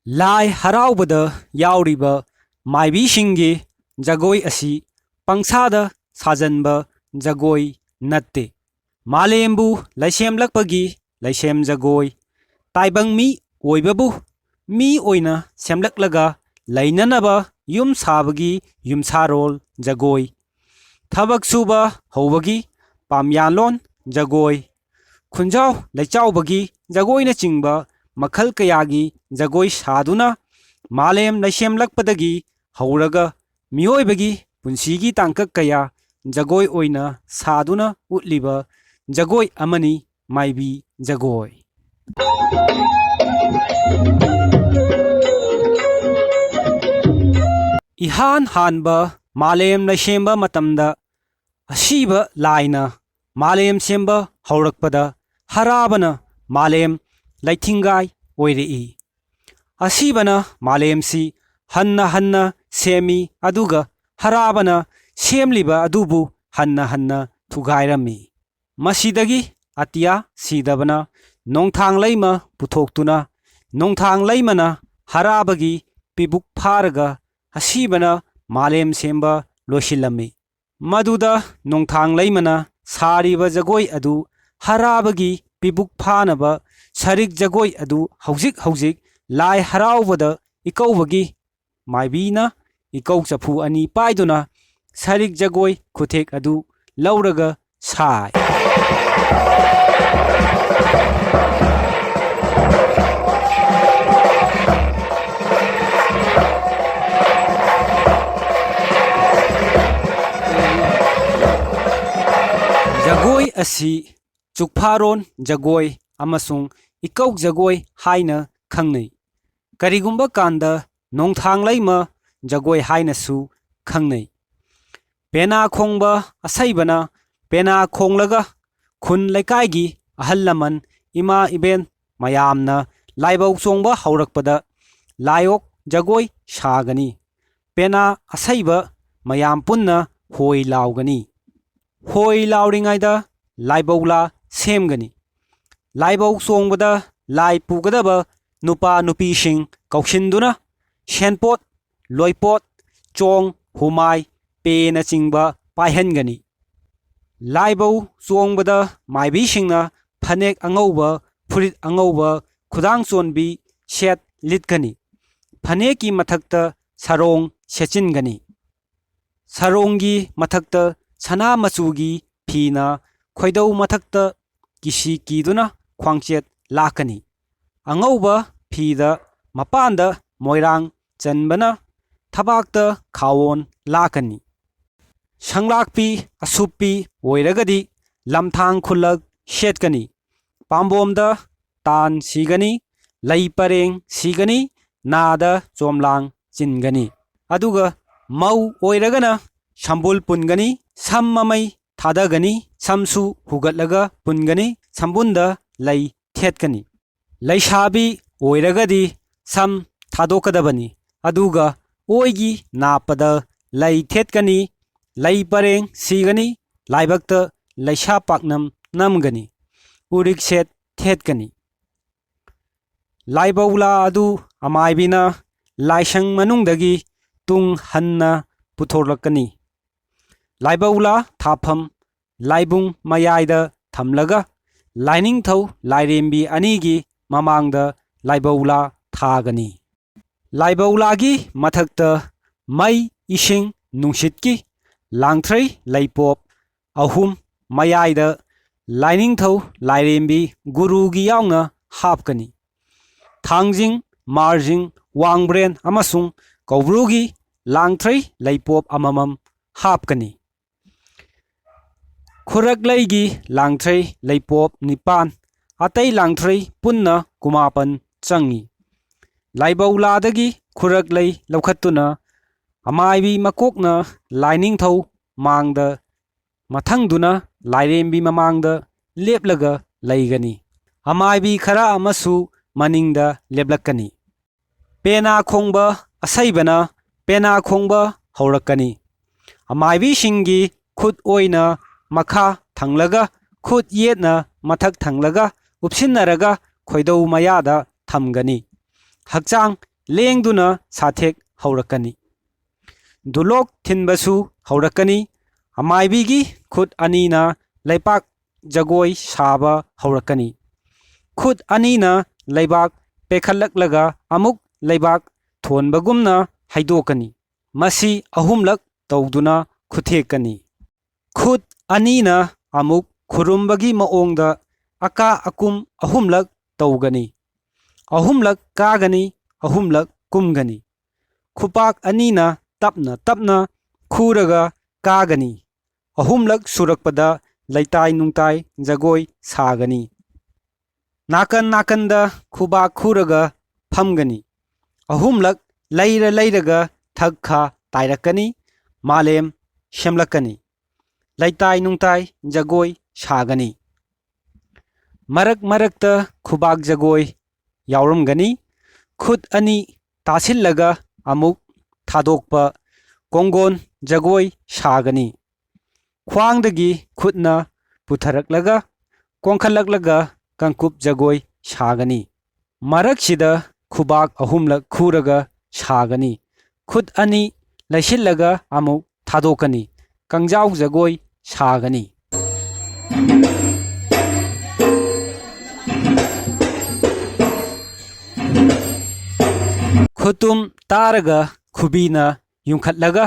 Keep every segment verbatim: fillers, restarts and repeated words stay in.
ꯂꯥꯏ ꯍꯔꯥꯎꯕꯗ ꯌꯥꯎꯔꯤꯕ ꯃꯥꯏꯕꯤꯁꯤꯡꯒꯤ ꯖꯒꯣꯏ ꯑꯁꯤ ꯄꯪꯁꯥꯗ ꯁꯥꯖꯟꯕ ꯖꯒꯣꯏ ꯅꯠꯇꯦ꯫ ꯃꯥꯂꯦꯝꯕꯨ ꯂꯩꯁꯦꯝꯂꯛꯄꯒꯤ ꯂꯩꯁꯦꯝ ꯖꯒꯣꯏ, ꯇꯥꯏꯕꯪ ꯃꯤ ꯑꯣꯏꯕꯕꯨ ꯃꯤ ꯑꯣꯏꯅ ꯁꯦꯝꯂꯛꯂꯒ ꯂꯩꯅꯅꯕ ꯌꯨꯝ ꯁꯥꯕꯒꯤ ꯌꯨꯝꯁꯥꯔꯣꯜ ꯖꯒꯣꯏ, ꯊꯕꯛ ꯁꯨꯕ ꯍꯧꯕꯒꯤ ꯄꯥꯝꯌꯥꯟꯂꯣꯟ ꯖꯒꯣꯏ, ꯈꯨꯟꯖꯥꯎ ꯂꯩꯆꯥꯎꯕꯒꯤ ꯖꯒꯣꯏꯅꯆꯤꯡꯕ ꯃꯈꯜ ꯀꯌꯥꯒꯤ ꯖꯒꯣꯏ ꯁꯥꯗꯨꯅ ꯃꯥꯂꯦꯝ ꯂꯩꯁꯦꯝꯂꯛꯄꯗꯒꯤ ꯍꯧꯔꯒ ꯃꯤꯑꯣꯏꯕꯒꯤ ꯄꯨꯟꯁꯤꯒꯤ ꯇꯥꯡꯀꯛ ꯀꯌꯥ ꯖꯒꯣꯏ ꯑꯣꯏꯅ ꯁꯥꯗꯨꯅ ꯎꯠꯂꯤꯕ ꯖꯒꯣꯏ ꯑꯃꯅꯤ ꯃꯥꯏꯕꯤ ꯖꯒꯣꯏ꯫ ꯏꯍꯥꯟ ꯍꯥꯟꯕ ꯃꯥꯂꯦꯝ ꯂꯩꯁꯦꯝꯕ ꯃꯇꯝꯗ ꯑꯁꯤꯕ ꯂꯥꯏꯅ ꯃꯥꯂꯦꯝ ꯁꯦꯝꯕ ꯍꯧꯔꯛꯄꯗ ꯍꯔꯥꯕꯅ ꯃꯥꯂꯦꯝ ꯂꯩꯊꯤꯡꯒꯥꯏ ꯑꯣꯏꯔꯛꯏ꯫ ꯑꯁꯤꯕꯅ ꯃꯥꯂꯦꯝꯁꯤ ꯍꯟꯅ ꯍꯟꯅ ꯁꯦꯝꯃꯤ, ꯑꯗꯨꯒ ꯍꯔꯥꯕꯅ ꯁꯦꯝꯂꯤꯕ ꯑꯗꯨꯕꯨ ꯍꯟꯅ ꯍꯟꯅ ꯊꯨꯒꯥꯏꯔꯝꯃꯤ꯫ ꯃꯁꯤꯗꯒꯤ ꯑꯇꯤꯌꯥ ꯁꯤꯗꯕꯅ ꯅꯣꯡꯊꯥꯡ ꯂꯩꯃ ꯄꯨꯊꯣꯛꯇꯨꯅ, ꯅꯣꯡꯊꯥꯡ ꯂꯩꯃꯅ ꯍꯔꯥꯕꯒꯤ ꯄꯤꯕꯨꯛ ꯐꯥꯔꯒ ꯑꯁꯤꯕꯅ ꯃꯥꯂꯦꯝ ꯁꯦꯝꯕ ꯂꯣꯏꯁꯤꯜꯂꯝꯃꯤ꯫ ꯃꯗꯨꯗ ꯅꯣꯡꯊꯥꯡ ꯂꯩꯃꯅ ꯁꯥꯔꯤꯕ ꯖꯒꯣꯏ ꯑꯗꯨ ꯍꯔꯥꯕꯒꯤ ꯄꯤꯕꯨꯛ ꯐꯥꯅꯕ ꯁꯔꯤꯛ ꯖꯒꯣꯏ ꯑꯗꯨ ꯍꯧꯖꯤꯛ ꯍꯧꯖꯤꯛ ꯂꯥꯏ ꯍꯔꯥꯎꯕꯗ ꯏꯀꯧꯕꯒꯤ ꯃꯥꯏꯕꯤꯅ ꯏꯀꯧ ꯆꯐꯨ ꯑꯅꯤ ꯄꯥꯏꯗꯨꯅ ꯁꯔꯤꯛ ꯖꯒꯣꯏ ꯈꯨꯊꯦꯛ ꯑꯗꯨ ꯂꯧꯔꯒ ꯁꯥꯏ꯫ ꯖꯒꯣꯏ ꯑꯁꯤ ꯆꯨꯛꯐꯥꯔꯣꯟ ꯖꯒꯣꯏ ꯑꯃꯁꯨꯡ ꯏꯀꯧ ꯖꯒꯣꯏ ꯍꯥꯏꯅ ꯈꯪꯅꯩ꯫ ꯀꯔꯤꯒꯨꯝꯕ ꯀꯥꯟꯗ ꯅꯣꯡꯊꯥꯡ ꯂꯩꯃ ꯖꯒꯣꯏ ꯍꯥꯏꯅꯁꯨ ꯈꯪꯅꯩ꯫ ꯄꯦꯅꯥ ꯈꯣꯡꯕ ꯑꯁꯩꯕꯅ ꯄꯦꯅꯥ ꯈꯣꯡꯂꯒ ꯈꯨꯟ ꯂꯩꯀꯥꯏꯒꯤ ꯑꯍꯜ ꯂꯃꯟ, ꯏꯃꯥ ꯏꯕꯦꯟ ꯃꯌꯥꯝꯅ ꯂꯥꯏꯕꯧ ꯆꯣꯡꯕ ꯍꯧꯔꯛꯄꯗ ꯂꯥꯏꯑꯣꯛ ꯖꯒꯣꯏ ꯁꯥꯒꯅꯤ꯫ ꯄꯦꯅꯥ ꯑꯁꯩꯕ ꯃꯌꯥꯝ ꯄꯨꯟꯅ ꯍꯣꯏ ꯂꯥꯎꯒꯅꯤ꯫ ꯍꯣꯏ ꯂꯥꯎꯔꯤꯉꯩꯗ ꯂꯥꯏꯕꯧꯂꯥ ꯁꯦꯝꯒꯅꯤ꯫ ꯂꯥꯏꯕꯧ ꯆꯣꯡꯕꯗ ꯂꯥꯏ ꯄꯨꯒꯗꯕ ꯅꯨꯄꯥ ꯅꯨꯄꯤꯁꯤꯡ ꯀꯧꯁꯤꯟꯗꯨꯅ ꯁꯦꯟꯄꯣꯠ, ꯂꯣꯏꯄꯣꯠ, ꯆꯣꯡ, ꯍꯨꯃꯥꯏ, ꯄꯦꯅꯆꯤꯡꯕ ꯄꯥꯏꯍꯟꯒꯅꯤ꯫ ꯂꯥꯏꯕꯧ ꯆꯣꯡꯕꯗ ꯃꯥꯏꯕꯤꯁꯤꯡꯅ ꯐꯅꯦꯛ ꯑꯉꯧꯕ, ꯐꯨꯔꯤꯠ ꯑꯉꯧꯕ, ꯈꯨꯗꯥꯡ ꯆꯣꯟꯕꯤ ꯁꯦꯠ ꯂꯤꯠꯀꯅꯤ꯫ ꯐꯅꯦꯛꯀꯤ ꯃꯊꯛꯇ ꯁꯥꯔꯣꯡ ꯁꯦꯠꯆꯤꯟꯒꯅꯤ꯫ ꯁꯥꯔꯣꯡꯒꯤ ꯃꯊꯛꯇ ꯁꯅꯥ ꯃꯆꯨꯒꯤ ꯐꯤꯅ ꯈꯣꯏꯗꯧ ꯃꯊꯛꯇ ꯀꯤꯁꯤ ꯀꯤꯗꯨꯅ ꯈ꯭ꯋꯥꯡꯆꯦꯠ ꯂꯥꯛꯀꯅꯤ꯫ ꯑꯉꯧꯕ ꯐꯤꯗ ꯃꯄꯥꯟꯗ ꯃꯣꯏꯔꯥꯡ ꯆꯟꯕꯅ ꯊꯕꯥꯛꯇ ꯈꯥꯋꯣꯟ ꯂꯥꯛꯀꯅꯤ꯫ ꯁꯪꯂꯥꯛꯄꯤ ꯑꯁꯨꯞꯄꯤ ꯑꯣꯏꯔꯒꯗꯤ ꯂꯝꯊꯥꯡ ꯈꯨꯜꯂꯛ ꯁꯦꯠꯀꯅꯤ꯫ ꯄꯥꯝꯕꯣꯝꯗ ꯇꯥꯟ ꯁꯤꯒꯅꯤ, ꯂꯩ ꯄꯔꯦꯡ ꯁꯤꯒꯅꯤ, ꯅꯥꯗ ꯆꯣꯝꯂꯥꯡ ꯆꯤꯟꯒꯅꯤ꯫ ꯑꯗꯨꯒ ꯃꯧ ꯑꯣꯏꯔꯒꯅ ꯁꯝꯕꯨꯜ ꯄꯨꯟꯒꯅꯤ, ꯁꯝ ꯃꯃꯩ ꯊꯥꯗꯒꯅꯤ, ꯁꯝꯁꯨ ꯍꯨꯒꯠꯂꯒ ꯄꯨꯟꯒꯅꯤ, ꯁꯝꯕꯨꯟꯗ ꯂꯩ ꯊꯦꯠꯀꯅꯤ꯫ ꯂꯩꯁꯥꯕꯤ ꯑꯣꯏꯔꯒꯗꯤ ꯁꯝ ꯊꯥꯗꯣꯛꯀꯗꯕꯅꯤ, ꯑꯗꯨꯒ ꯑꯣꯏꯒꯤ ꯅꯥꯞꯄꯗ ꯂꯩ ꯊꯦꯠꯀꯅꯤ, ꯂꯩ ꯄꯔꯦꯡ ꯁꯤꯒꯅꯤ, ꯂꯥꯏꯕꯛꯇ ꯂꯩꯁꯥ ꯄꯥꯛꯅꯝ ꯅꯝꯒꯅꯤ, ꯎꯔꯤꯛ ꯁꯦꯠ ꯊꯦꯠꯀꯅꯤ꯫ ꯂꯥꯏꯕꯧꯂꯥ ꯑꯗꯨ ꯑꯃꯥꯏꯕꯤꯅ ꯂꯥꯏꯁꯪ ꯃꯅꯨꯡꯗꯒꯤ ꯇꯨꯡ ꯍꯟꯅ ꯄꯨꯊꯣꯔꯛꯀꯅꯤ꯫ ꯂꯥꯏꯕꯧꯂꯥ ꯊꯥꯐꯝ ꯂꯥꯏꯕꯨꯡ ꯃꯌꯥꯏꯗ ꯊꯝꯂꯒ ꯂꯥꯏꯅꯤꯡꯊꯧ ꯂꯥꯏꯔꯦꯝꯕꯤ ꯑꯅꯤꯒꯤ ꯃꯃꯥꯡꯗ ꯂꯥꯏꯕꯧꯂꯥ ꯊꯥꯒꯅꯤ꯫ ꯂꯥꯏꯕꯧꯂꯥꯒꯤ ꯃꯊꯛꯇ ꯃꯩ, ꯏꯁꯤꯡ, ꯅꯨꯡꯁꯤꯠꯀꯤ ꯂꯥꯡꯊ꯭ꯔꯩ ꯂꯩꯄꯣꯞ ꯑꯍꯨꯝ ꯃꯌꯥꯏꯗ ꯂꯥꯏꯅꯤꯡꯊꯧ ꯂꯥꯏꯔꯦꯝꯕꯤ ꯒꯨꯔꯨꯒꯤ ꯌꯥꯎꯅ ꯍꯥꯞꯀꯅꯤ꯫ ꯊꯥꯡꯖꯤꯡ, ꯃꯥꯔꯖꯤꯡ, ꯋꯥꯡꯕ꯭ꯔꯦꯟ ꯑꯃꯁꯨꯡ ꯀꯧꯕ꯭ꯔꯨꯒꯤ ꯂꯥꯡꯊ꯭ꯔꯩ ꯂꯩꯄꯣꯞ ꯑꯃꯃꯝ ꯍꯥꯞꯀꯅꯤ꯫ ꯈꯨꯔꯛꯂꯩꯒꯤ ꯂꯥꯡꯊ꯭ꯔꯩ ꯂꯩꯄꯣꯞ ꯅꯤꯄꯥꯟ, ꯑꯇꯩ ꯂꯥꯡꯊ꯭ꯔꯩ ꯄꯨꯟꯅ ꯀꯨꯃꯥꯄꯟ ꯆꯪꯏ꯫ ꯂꯥꯏꯕꯧꯂꯥꯗꯒꯤ ꯈꯨꯔꯛꯂꯩ ꯂꯧꯈꯠꯇꯨꯅ ꯑꯃꯥꯏꯕꯤ ꯃꯀꯣꯛꯅ ꯂꯥꯏꯅꯤꯡꯊꯧ ꯃꯥꯡꯗ ꯃꯊꯪꯗꯨꯅ ꯂꯥꯏꯔꯦꯝꯕꯤ ꯃꯃꯥꯡꯗ ꯂꯦꯞꯂꯒ ꯂꯩꯒꯅꯤ꯫ ꯑꯃꯥꯏꯕꯤ ꯈꯔ ꯑꯃꯁꯨ ꯃꯅꯤꯡꯗ ꯂꯦꯞꯂꯛꯀꯅꯤ꯫ ꯄꯦꯅꯥ ꯈꯣꯡꯕ ꯑꯁꯩꯕꯅ ꯄꯦꯅꯥ ꯈꯣꯡꯕ ꯍꯧꯔꯛꯀꯅꯤ꯫ ꯑꯃꯥꯏꯕꯤꯁꯤꯡꯒꯤ ꯈꯨꯠ ꯑꯣꯏꯅ ꯃꯈꯥ ꯊꯪꯂꯒ, ꯈꯨꯠ ꯌꯦꯠꯅ ꯃꯊꯛ ꯊꯪꯂꯒ ꯎꯞꯁꯤꯟꯅꯔꯒ ꯈꯣꯏꯗꯧ ꯃꯌꯥꯗ ꯊꯝꯒꯅꯤ꯫ ꯍꯛꯆꯥꯡ ꯂꯦꯡꯗꯨꯅ ꯁꯥꯊꯦꯛ ꯍꯧꯔꯛꯀꯅꯤ꯫ ꯗꯨꯂꯣꯛ ꯊꯤꯟꯕꯁꯨ ꯍꯧꯔꯛꯀꯅꯤ꯫ ꯑꯃꯥꯏꯕꯤꯒꯤ ꯈꯨꯠ ꯑꯅꯤꯅ ꯂꯩꯕꯥꯛ ꯖꯒꯣꯏ ꯁꯥꯕ ꯍꯧꯔꯛꯀꯅꯤ꯫ ꯈꯨꯠ ꯑꯅꯤꯅ ꯂꯩꯕꯥꯛ ꯄꯦꯈꯠꯂꯛꯂꯒ ꯑꯃꯨꯛ ꯂꯩꯕꯥꯛ ꯊꯣꯟꯕꯒꯨꯝꯅ ꯍꯩꯗꯣꯛꯀꯅꯤ꯫ ꯃꯁꯤ ꯑꯍꯨꯝꯂꯛ ꯇꯧꯗꯨꯅ ꯈꯨꯊꯦꯛꯀꯅꯤ꯫ ꯈꯨꯠ ꯑꯅꯤꯅ ꯑꯃꯨꯛ ꯈꯨꯔꯨꯝꯕꯒꯤ ꯃꯑꯣꯡꯗ ꯑꯀꯥ ꯑꯀꯨꯝ ꯑꯍꯨꯝꯂꯛ ꯇꯧꯒꯅꯤ꯫ ꯑꯍꯨꯝꯂꯛ ꯀꯥꯒꯅꯤ, ꯑꯍꯨꯝꯂꯛ ꯀꯨꯝꯒꯅꯤ꯫ ꯈꯨꯄꯥꯛ ꯑꯅꯤꯅ ꯇꯞꯅ ꯇꯞꯅ ꯈꯨꯔꯒ ꯀꯥꯒꯅꯤ꯫ ꯑꯍꯨꯝꯂꯛ ꯁꯨꯔꯛꯄꯗ ꯂꯩꯇꯥꯏ ꯅꯨꯡꯇꯥꯏ ꯖꯒꯣꯏ ꯁꯥꯒꯅꯤ꯫ ꯅꯥꯀꯟ ꯅꯥꯀꯟꯗ ꯈꯨꯕꯥꯛ ꯈꯨꯔꯒ ꯐꯝꯒꯅꯤ꯫ ꯑꯍꯨꯝꯂꯛ ꯂꯩꯔ ꯂꯩꯔꯒ ꯊꯛ ꯈꯥ ꯇꯥꯏꯔꯛꯀꯅꯤ꯫ ꯃꯥꯂꯦꯝ ꯁꯦꯝꯂꯛꯀꯅꯤ꯫ ꯂꯩꯇꯥꯏ ꯅꯨꯡꯇꯥꯏ ꯖꯒꯣꯏ ꯁꯥꯒꯅꯤ꯫ ꯃꯔꯛ ꯃꯔꯛꯇ ꯈꯨꯕꯥꯛ ꯖꯒꯣꯏ ꯌꯥꯎꯔꯝꯒꯅꯤ꯫ ꯈꯨꯠ ꯑꯅꯤ ꯇꯥꯁꯤꯜꯂꯒ ꯑꯃꯨꯛ ꯊꯥꯗꯣꯛꯄ ꯀꯣꯡꯒꯣꯟ ꯖꯒꯣꯏ ꯁꯥꯒꯅꯤ꯫ ꯈ꯭ꯋꯥꯡꯗꯒꯤ ꯈꯨꯠꯅ ꯄꯨꯊꯔꯛꯂꯒ ꯀꯣꯟꯈꯠꯂꯛꯂꯒ ꯀꯪꯀꯨꯞ ꯖꯒꯣꯏ ꯁꯥꯒꯅꯤ꯫ ꯃꯔꯛꯁꯤꯗ ꯈꯨꯕꯥꯛ ꯑꯍꯨꯝꯂꯛ ꯈꯨꯔꯒ ꯁꯥꯒꯅꯤ꯫ ꯈꯨꯠ ꯑꯅꯤ ꯂꯩꯁꯤꯜꯂꯒ ꯑꯃꯨꯛ ꯊꯥꯗꯣꯛꯀꯅꯤ꯫ ꯀꯪꯖꯥꯎ ꯖꯒꯣꯏ ꯁꯥꯒꯅꯤ꯫ ꯈꯨꯇꯨꯝ ꯇꯥꯔꯒ ꯈꯨꯕꯤꯅ ꯌꯨꯡꯈꯠꯂꯒ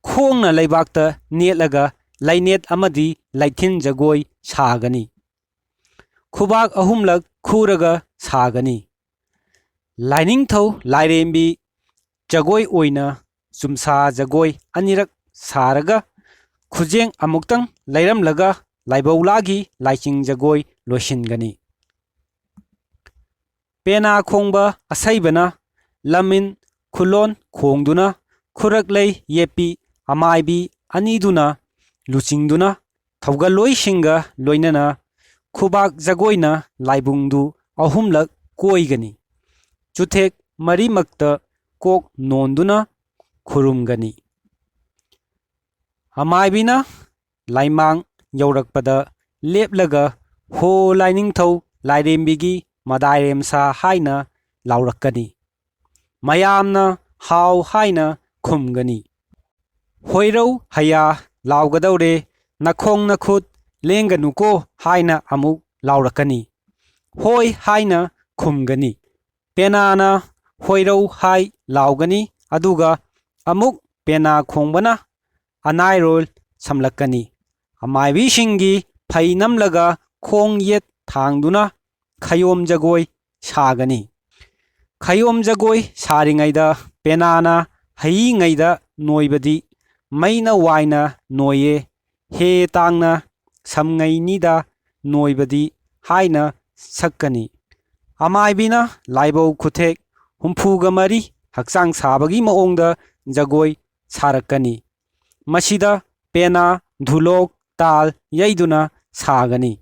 ꯈꯣꯡꯅ ꯂꯩꯕꯥꯛꯇ ꯅꯦꯠꯂꯒ ꯂꯩꯅꯦꯠ ꯑꯃꯗꯤ ꯂꯩꯊꯤꯟ ꯖꯒꯣꯏ ꯁꯥꯒꯅꯤ꯫ ꯈꯨꯕꯥꯛ ꯑꯍꯨꯝꯂꯛ ꯈꯨꯔꯒ ꯁꯥꯒꯅꯤ꯫ ꯂꯥꯏꯅꯤꯡꯊꯧ ꯂꯥꯏꯔꯦꯝꯕꯤ ꯖꯒꯣꯏ ꯑꯣꯏꯅ ꯆꯨꯝꯁꯥ ꯖꯒꯣꯏ ꯑꯅꯤꯔꯛ ꯁꯥꯔꯒ ꯈꯨꯖꯦꯡ ꯑꯃꯨꯛꯇꯪ ꯂꯩꯔꯝꯂꯒ ꯂꯥꯏꯕꯧꯂꯥꯒꯤ ꯂꯥꯏꯆꯤꯡ ꯖꯒꯣꯏ ꯂꯣꯏꯁꯤꯟꯒꯅꯤ꯫ ꯄꯦꯅꯥ ꯈꯣꯡꯕ ꯑꯁꯩꯕꯅ ꯂꯝꯃꯤꯟ ꯈꯨꯂꯣꯟ ꯈꯣꯡꯗꯨꯅ ꯈꯨꯔꯛꯂꯩ ꯌꯦꯠꯄꯤ ꯑꯃꯥꯏꯕꯤ ꯑꯅꯤꯗꯨꯅ ꯂꯨꯆꯤꯡꯗꯨꯅ ꯊꯧꯒꯜꯂꯣꯏꯁꯤꯡꯒ ꯂꯣꯏꯅꯅ ꯈꯨꯕꯥꯛ ꯖꯒꯣꯏꯅ ꯂꯥꯏꯕꯨꯡꯗꯨ ꯑꯍꯨꯝꯂꯛ ꯀꯣꯏꯒꯅꯤ꯫ ꯆꯨꯊꯦꯛ ꯃꯔꯤꯃꯛꯇ ꯀꯣꯛ ꯅꯣꯟꯗꯨꯅ ꯈꯨꯔꯨꯝꯒꯅꯤ꯫ ꯑꯃꯥꯏꯕꯤꯅ ꯂꯥꯏꯃꯥꯡ ꯌꯧꯔꯛꯄꯗ ꯂꯦꯞꯂꯒ ꯍꯣ ꯂꯥꯏꯅꯤꯡꯊꯧ ꯂꯥꯏꯔꯦꯝꯕꯤꯒꯤ ꯃꯗꯥꯏꯔꯦꯝꯁꯥ ꯍꯥꯏꯅ ꯂꯥꯎꯔꯛꯀꯅꯤ꯫ ꯃꯌꯥꯝꯅ ꯍꯥꯎ ꯍꯥꯏꯅ ꯈꯨꯝꯒꯅꯤ꯫ ꯍꯣꯏꯔꯧ ꯍꯌꯥ ꯂꯥꯎꯒꯗꯧꯔꯦ, ꯅꯈꯣꯡ ꯅꯈꯨꯠ ꯂꯦꯡꯒꯅꯨꯀꯣ ꯍꯥꯏꯅ ꯑꯃꯨꯛ ꯂꯥꯎꯔꯛꯀꯅꯤ꯫ ꯍꯣꯏ ꯍꯥꯏꯅ ꯈꯨꯝꯒꯅꯤ꯫ ꯄꯦꯅꯥꯅ ꯍꯣꯏꯔꯧ ꯍꯥꯏ ꯂꯥꯎꯒꯅꯤ, ꯑꯗꯨꯒ ꯑꯃꯨꯛ ꯄꯦꯅꯥ ꯈꯣꯡꯕꯅ ꯑꯅꯥꯏꯔꯣꯜ ꯁꯝꯂꯛꯀꯅꯤ꯫ ꯑꯃꯥꯏꯕꯤꯁꯤꯡꯒꯤ ꯐꯩ ꯅꯝꯂꯒ ꯈꯣꯡ ꯌꯦꯠ ꯊꯥꯡꯗꯨꯅ ꯈꯌꯣꯝ ꯖꯒꯣꯏ ꯁꯥꯒꯅꯤ꯫ ꯈꯌꯣꯝ ꯖꯒꯣꯏ ꯁꯥꯔꯤꯉꯩꯗ ꯄꯦꯅꯥꯅ ꯍꯩꯉꯩꯗ ꯅꯣꯏꯕꯗꯤ ꯃꯩꯅ ꯋꯥꯏꯅ ꯅꯣꯏꯌꯦ, ꯍꯦ ꯇꯥꯡꯅ ꯁꯝꯉꯩꯅꯤꯗ ꯅꯣꯏꯕꯗꯤ ꯍꯥꯏꯅ ꯁꯛꯀꯅꯤ꯫ ꯑꯃꯥꯏꯕꯤꯅ ꯂꯥꯏꯕꯧ ꯈꯨꯊꯦꯛ ꯍꯨꯝꯐꯨꯒ ꯃꯔꯤ ꯍꯛꯆꯥꯡ ꯁꯥꯕꯒꯤ ꯃꯑꯣꯡꯗ ꯖꯒꯣꯏ ꯁꯥꯔꯛꯀꯅꯤ꯫ ꯃꯁꯤꯗ ꯄꯦꯅꯥ, ꯙꯨꯂꯣꯛ, ꯇꯥꯜ ꯌꯩꯗꯨꯅ ꯁꯥꯒꯅꯤ꯫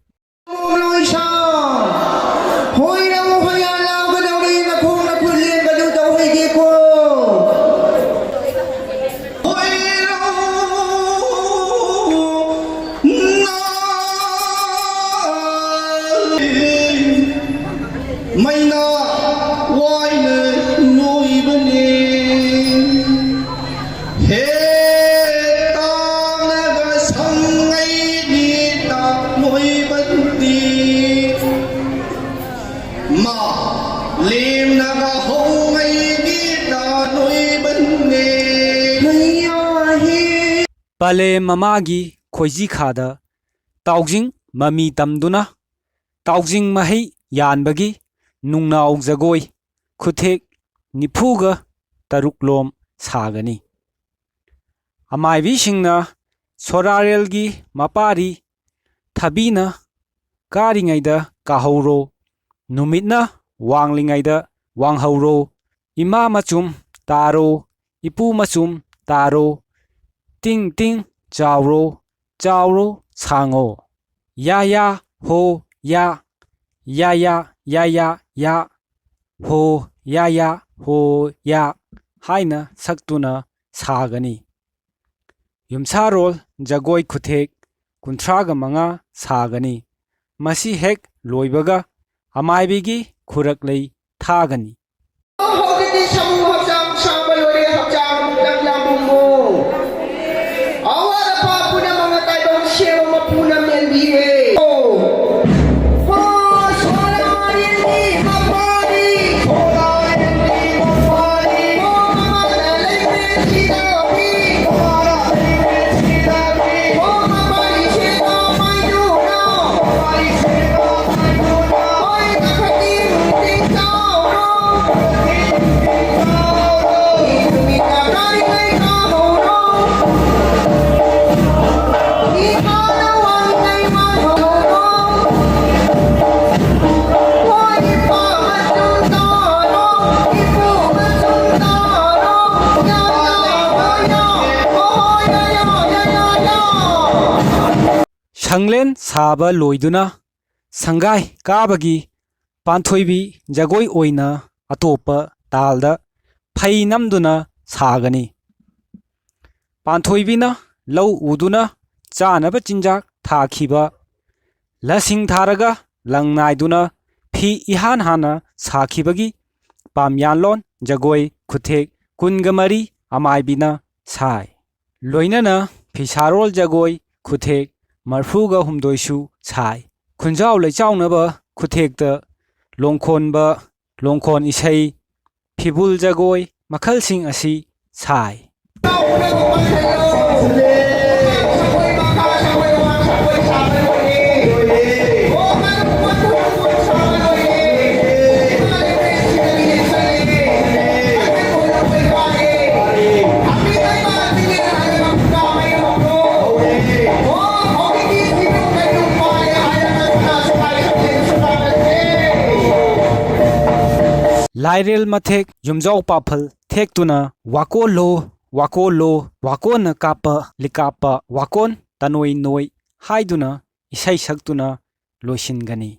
ꯍꯣꯏꯔꯧ ꯍꯣꯌꯥ ꯂꯥꯎꯒꯗꯧꯔꯤ, ꯅꯈꯣꯡ ꯅꯈꯨꯠ ꯂꯦꯡꯒꯅꯨ ꯇꯧꯍꯩꯒꯦꯀꯣ꯫ ꯍꯣꯏꯔꯧ ꯅꯥ ꯃꯩꯅ ꯋꯥꯏꯅ ꯅꯣꯏꯕꯅꯦ꯫ ꯍꯦ ꯇꯥꯡꯅꯒ ꯁꯝꯉꯩꯒꯤ ꯇꯥꯛ ꯅꯣꯏꯕꯟꯗꯤ꯫ ꯃꯥ ꯂꯦꯝꯅꯒ ꯍꯧꯉꯩꯒꯤ ꯇꯥꯛ ꯅꯣꯏꯕꯟꯗꯤ꯫ ꯃꯩꯌꯥ ꯍꯦ꯫ ꯄꯂꯦꯝ ꯃꯃꯥꯒꯤ ꯈꯣꯏꯖꯤꯈꯥꯗ ꯇꯥꯎꯖꯤꯡ ꯃꯃꯤ ꯇꯝꯗꯨꯅ ꯇꯥꯎꯖꯤꯡ ꯃꯍꯩ ꯌꯥꯟꯕꯒꯤ ꯅꯨꯡꯅꯥꯎ ꯖꯒꯣꯏ ꯈꯨꯊꯦꯛ ꯅꯤꯐꯨꯒ ꯇꯔꯨꯛꯂꯣꯝ ꯁꯥꯒꯅꯤ꯫ ꯑꯃꯥꯏꯕꯤꯁꯤꯡꯅ ꯁꯣꯔꯥꯔꯦꯜꯒꯤ ꯃꯄꯥꯔꯤ ꯊꯕꯤꯅ ꯀꯥꯔꯤꯉꯩꯗ ꯀꯥꯍꯧꯔꯣ, ꯅꯨꯃꯤꯠꯅ ꯋꯥꯡꯂꯤꯉꯩꯗ ꯋꯥꯡꯍꯧꯔꯣ, ꯏꯃꯥ ꯃꯆꯨꯝ ꯇꯥꯔꯣ, ꯏꯄꯨ ꯃꯆꯨꯝ ꯇꯥꯔꯣ, ꯇꯤꯡ ꯇꯤꯡ ꯆꯥꯎꯔꯣ, ꯆꯥꯎꯔꯣ ꯁꯥꯡꯉꯣ꯫ ꯌꯥ ꯌꯥ ꯍꯣ ꯌꯥ, ꯌꯥ ꯌꯥ ꯌꯥ ꯌꯥ ꯌꯥ, ꯍꯣ ꯌꯥ ꯌꯥ ꯍꯣ ꯌꯥ ꯍꯥꯏꯅ ꯁꯛꯇꯨꯅ ꯁꯥꯒꯅꯤ꯫ ꯌꯨꯝꯁꯥꯔꯣꯜ ꯖꯒꯣꯏ ꯈꯨꯊꯦꯛ ꯀꯨꯟꯊ꯭ꯔꯥꯒ ꯃꯉꯥ ꯁꯥꯒꯅꯤ꯫ ꯃꯁꯤ ꯍꯦꯛ ꯂꯣꯏꯕꯒ ꯑꯃꯥꯏꯕꯤꯒꯤ ꯈꯨꯔꯛꯂꯩ ꯊꯥꯒꯅꯤ꯫ ꯍꯧꯖꯤꯛꯇꯤ ꯁꯥꯃꯨ ꯍꯛꯆꯥꯡ ꯁꯥꯡꯕ ꯂꯣꯏꯔꯦ, ꯍꯛꯆꯥꯡ ꯑꯃꯨꯛꯇꯪ ꯌꯥꯝꯕꯨꯡꯉꯨ꯫ ꯑꯋꯥꯠ ꯑꯄꯥ ꯄꯨꯝꯅꯃꯛꯅ ꯇꯥꯏꯕꯪ ꯁꯦꯝꯕ ꯃꯄꯨꯅ ꯃꯦꯟꯕꯤꯔꯦ꯫ ꯑꯣ꯫ ꯁꯣꯂꯥ ꯌꯦꯟꯕꯤ ꯃꯄꯥꯅꯤ꯫ ꯁꯣꯂꯥ ꯌꯦꯟꯕꯤ ꯃꯄꯥꯅꯤ꯫ ꯃꯃꯥꯅ ꯂꯩꯔꯦ ꯁꯤꯗ꯫ ꯁꯪꯂꯦꯟ ꯁꯥꯕ ꯂꯣꯏꯗꯨꯅ ꯁꯪꯒꯥꯏ ꯀꯥꯕꯒꯤ ꯄꯥꯟꯊꯣꯏꯕꯤ ꯖꯒꯣꯏ ꯑꯣꯏꯅ ꯑꯇꯣꯞꯄ ꯇꯥꯜꯗ ꯐꯩ ꯅꯝꯗꯨꯅ ꯁꯥꯒꯅꯤ꯫ ꯄꯥꯟꯊꯣꯏꯕꯤꯅ ꯂꯧ ꯎꯗꯨꯅ ꯆꯥꯅꯕ ꯆꯤꯟꯖꯥꯛ ꯊꯥꯈꯤꯕ, ꯂꯁꯤꯡ ꯊꯥꯔꯒ ꯂꯪ ꯅꯥꯏꯗꯨꯅ ꯐꯤ ꯏꯍꯥꯟ ꯍꯥꯟꯅ ꯁꯥꯈꯤꯕꯒꯤ ꯄꯥꯝꯌꯥꯟꯂꯣꯟ ꯖꯒꯣꯏ ꯈꯨꯊꯦꯛ ꯀꯨꯟꯒ ꯃꯔꯤ ꯑꯃꯥꯏꯕꯤꯅ ꯁꯥꯏ꯫ ꯂꯣꯏꯅꯅ ꯐꯤꯁꯥꯔꯣꯜ ꯖꯒꯣꯏ ꯈꯨꯊꯦꯛ ꯃꯔꯐꯨꯒ ꯍꯨꯝꯗꯣꯏꯁꯨ ꯁꯥꯏ꯫ ꯈꯨꯟꯖꯥꯎ ꯂꯩꯆꯥꯎꯅꯕ ꯈꯨꯊꯦꯛꯇ ꯂꯣꯡꯈꯣꯟꯕ, ꯂꯣꯡꯈꯣꯟ ꯏꯁꯩ, ꯐꯤꯕꯨꯜ ꯖꯒꯣꯏ ꯃꯈꯜꯁꯤꯡ ꯑꯁꯤ ꯁꯥꯏ꯫ ꯂꯥꯏꯔꯦꯜ ꯃꯊꯦꯛ ꯌꯨꯝꯖꯥꯎ ꯄꯥꯐꯜ ꯊꯦꯛꯇꯨꯅ ꯋꯥꯀꯣꯜꯂꯣ, ꯋꯥꯀꯣꯜꯂꯣ, ꯋꯥꯀꯣꯟꯅ ꯀꯥꯞꯄ ꯂꯤꯀꯥꯞꯄ ꯋꯥꯀꯣꯟ ꯇꯅꯣꯏ ꯅꯣꯏ ꯍꯥꯏꯗꯨꯅ ꯏꯁꯩ ꯁꯛꯇꯨꯅ ꯂꯣꯏꯁꯤꯟꯒꯅꯤ꯫